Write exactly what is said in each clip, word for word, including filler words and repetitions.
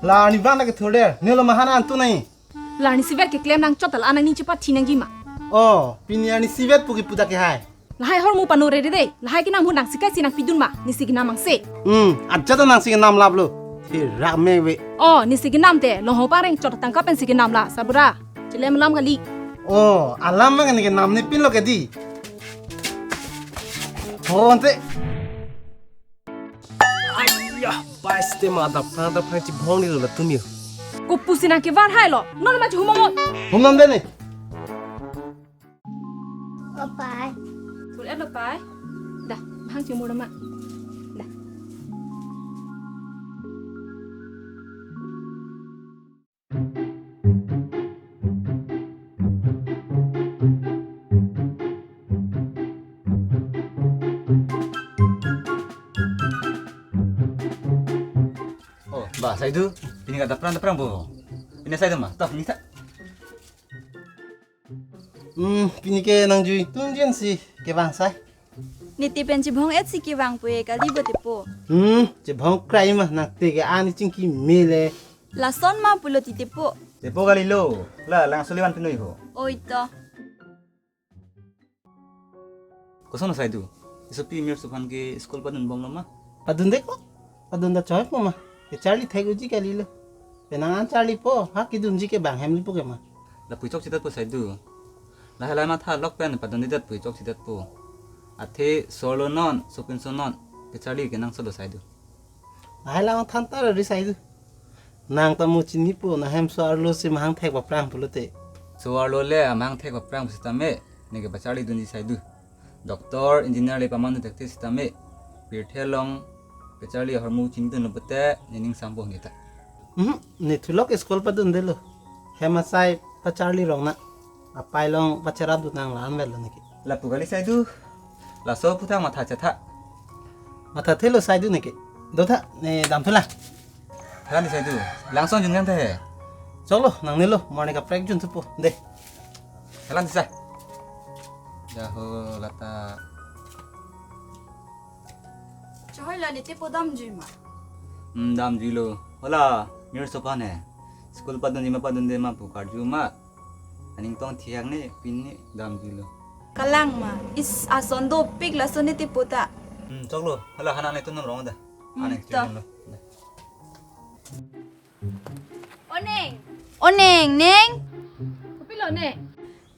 La arnivang ta kethur der. Nelo mahan an tu nai. La arnisi vet keklem nangchot ta la nangning chepathi nangji ma. Oh, pini arnisi vet pu kipu ta ke hai. Lahai ahormu pano rere dei. Lahai kenam ahut nangsi kaisi nangpidun ma. Nisi kenam angse. Hmm, aja ta nangsi kenam laplo. Thirak me ve. Oh, nisi kenam te. Longhong pareng chot tangka pensi kenam la. Sabura. Chilem lam kali. Oh, alam ma kani kenam ne pinlo ke dei. Oh, ante. Aiya, bai site ma adap phan adap phan chibong ni lo la tumi. Kopusi nangkevar hai lo. Non ma chihum ong. Hum non de ni. Papai. Pul et lo pai. Da, bang chimur ma. Da. Oh, ba, Saidu, pini ka dapran dapran bo. Pini Saidu ma, toh, pini ta. Hmm, pini ke nangjuitum jin si kevang sai. Niti pen chibong et si kevang pu e kali bo tepo. Hmm, chibong krai ma nangte ke ani chingki mele. Lason ma pulo ti tepo. Tepo kali lo, la lang suliwan pinoi ho. Oi to. Koson Saidu? Isopi Mirsu aphan ke school padun bomlo ma? Padun de ko? Padun ta choi po ma. Kecharli thek uji kalilo. Penang an charli po, ha kidunji ke bang hem lipo ke ma. Lapu chokche det po Saidu. Lahai lahai matha lok pen padun det pu chokche det po. Athe so arlo non, sopinso non. Kecharli kenangsot lo Saidu. Lahai lang than ta ri Saidu. Nang ta mo chini po, nang hem so arlo si mahang thek paprang pulote. So arlo le amahang thek paprang pusitame, ne ke pacharli dunji Saidu. Doctor, engineer le paman thekte sitame, pirthe along pacharli ahormu chini dunlo pute, ne ning sampo neta. Hmm, ne thulok school padun delo. Hem asai pacharli rong na. Apai along pacherap dun nang lan vel lo ne ke. Lapu kali Saidu. Laso aphuthak matha chetha. Matha thelo Saidu ne ke. Do tha, ne dam thula. Thalan di Saidu. Langson jun kan the. Choklo, nangnelo, morning kaprek jun thupo. De. Thalan di sa. Jaho lata. Chahoi la niti po damjui ma. Hmm, damjuilo. Hola, Mirsu aphan he. School padunji ma padunde ma pu karju ma. Aning tong thiak ne pini damjuilo. Kalang ma. Is ason dopik lason niti po ta. Hmm, choklo. Hala hanan ne tunam rong da. Hmm, aning to. Tunam lo. O Neng. O Neng, Neng. Kopilo Neng?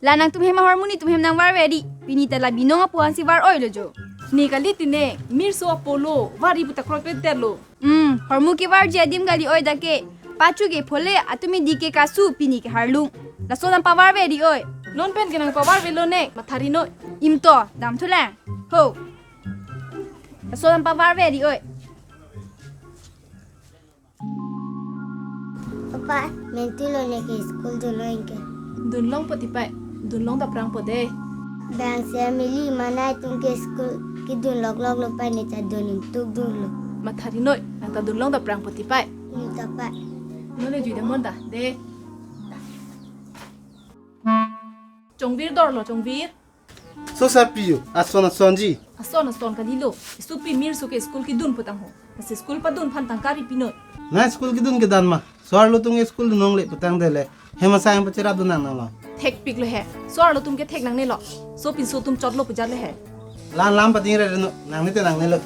La nangtum hem ahormu netum hem nangvarve di. Pini ta la binong apo ansi var-oi lo jo. Ne kali ti Neng, Mirsu apo lo, vari puta kroi peter lo. Hmm, hormu kevarji adim kali oi dake. Pachu ke phole atumi di ke kasu pini ke harlung. Laso nangpavarve di oi. Non pen ke nangpavarve lo Neng, mathari noi. Im to, dam thulang. Ho. Laso nangpavarve di oi. Papa, mentu lo ne ke school dunlo ingke. Dunlong po tipai, dunlong daprang po de. Bang se mili manai tum ke school kedun loklok lo pai ne ta dun ingtuk dunlo. Mathari noi, nang ta dunlong daprang po tipai. Hmm, tapa. Nole jui damon ta, de. Chongvir dor lo, Chongvir. So sarpi yo, ason asonji. Ason ason kalilo. Isopi Mirsu ke school kedun putang ho. Nasi school padun aphan tangka ri pinoi. Na school kedun kedan ma. So arlo tum school dun longle putang dele. Hem asai ang pacherap dun nang nang lo. Thekpik lo he. So arlo tum ke thek nangnelo. Sopinso atum chotlo pujar le he. Lan lam pating re no. Nangne te nangnelo.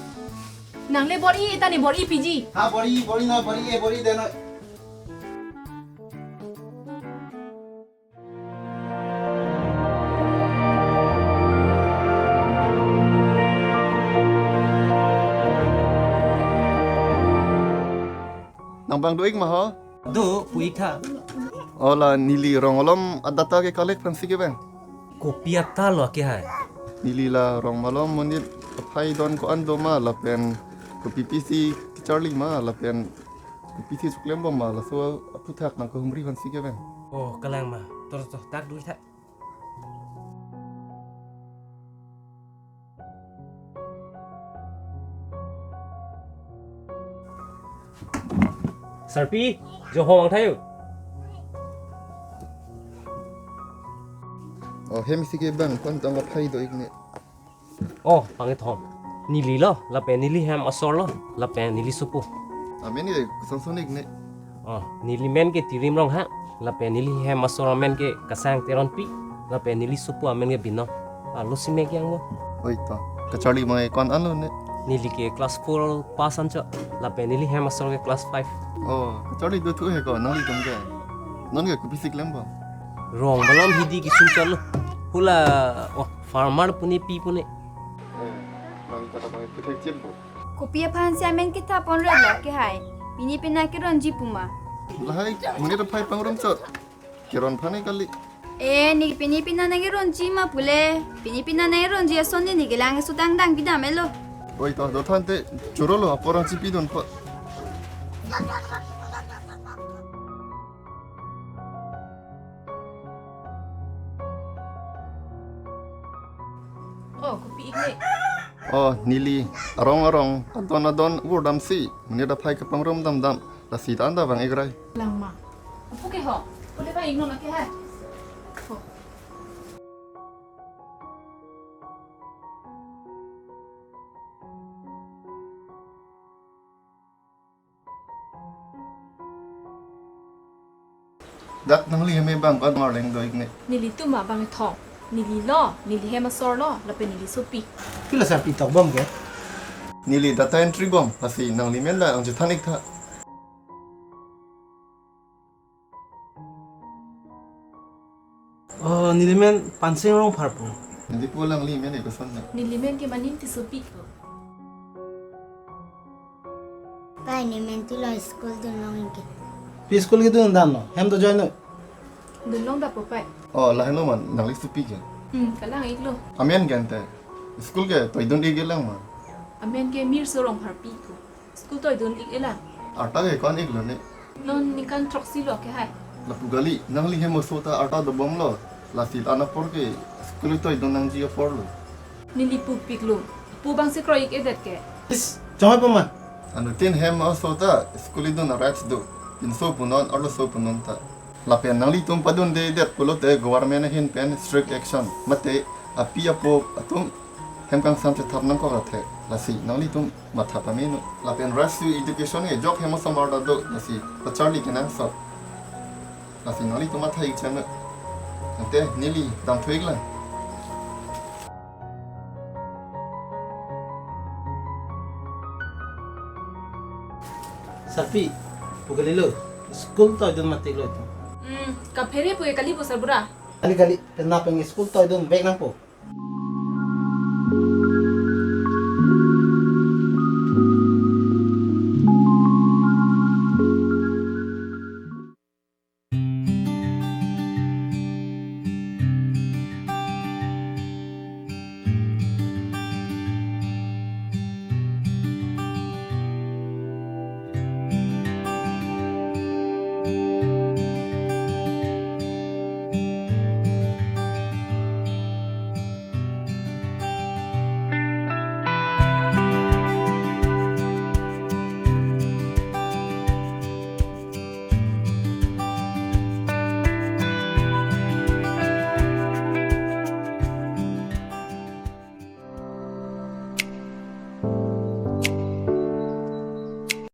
Nangle bor-i ta ne bor-i piji. Ha bor-i, bor-i no, bor-i e, bor-i de no. Nang bang do-ik ma ho? Do, pu-ik tha. Ola neli rong malom adata ke collect aphansi kevang. Kopi ata lo ke hai? Neli la rong malom monit aphai don ko-an do ma lapen kopi pisi kecharli ma lapen kopi pisi suklem bom ma laso aphuthak nang kehumri aphansi kevang. Oh, kalang ma. Tor to, tak dui tha. Sarpi, jo ho ang thayo. Oh, hem isi ke bang, kon tang aphai do-ik ne. Oh, pangithom. Neli lo, lapen neli hem asor lo, lapen neli sopo. Amen ni de, kusong sonik ne. Oh, neli men ke Tirim Ronghang, lapen neli hem asor amen ke Kasang Teronpi, lapen neli sopo amen ke Binong. Ah, lo si me ke-ang mo. Oi to, kacharli bang e ko-an lo ne? Neli ke class four pass anchot, lapen neli hem asor ke class five. Oh, kacharli dothu he ko, nanglitum ke. Non ke kopi si klem bang? Rong malom hidi kesun chotlo. Hula, oh, farmer pu ne pi pu ne. Eh, nang kata bang e pithek chip bo. Kopi aphan si amen kethap ponre lo ke hai. Pini pina keronji pu ma? Lahai, monit aphai pangrum chot. Keron aphan e kali. Eh, ne pini pina nangkeronji ma pule. Pini pina nangkeronji ason ne neli kelang sutang dang pidam elo. Oi to, do than te, choro lo, apor nangchipidun ko. Oh, kopi ik ne? Oh, neli arong arong, adon adon vur damsi, monit aphai kepangrum dam dam, lasi ta-an ta bang ik rai. Lang ma. Apu ke ho, pule bang ik non ke hai. Ho. Dak nangli hem e bang ko-an arleng do ik ne? Nelitum abang ithong. Neli lo, neli hem asor lo, lapen neli sopi. Pila sa pi tok bom ke? Neli data entry bom, lasi nangli men la ang chethan ik tha. Oh, neli men Pansing Rongpharpo. Neli pu alangli men e koson na? Neli men ke Manim Tissopi ko. Pai, ne men tu lo school dun long ik ke. Pi school kedun dam lo, hem do join lo? Dun long dap po pai. Oh, lahai lo man, nangli sopi ke? Hmm, kalang ik lo. Amen ke ante? School ke toidun ik lang ma? Amen ke Mirso Rongpharpi ko. School toidun ik e lang. Arta ke ko-an ik lo ne? Non ningkan throksi lo ke hai. Lapu kali, nangli hem aso ta arta dobom lo. Lasi ta-an apor ke school toidun nangji apor lo. Neli pu pik lo. Pu bang si kroi ik edet ke. Is, chong hai pama. Anuttin hem aso ta school idun a-rights do. Pinso punon, arloso punon ta. Lapen nanglitum padundedet pulote government ahin pen strict action. Mate api apo atum hem kangsam chethap nangkok athe. Lasi nanglitum matha pame non. Lapen rights to education ke jok hem osomar ta do, lasi pacharli kenangsot. Lasi nanglitum matha ik cham non. Ante neli damthu ik lang. Sarpi, pu kali lo, school toidun matik lo itum. Hmm, kaphere pu ke kali pu sarbura. Kali kali, penap peng school toidun vek nangpo.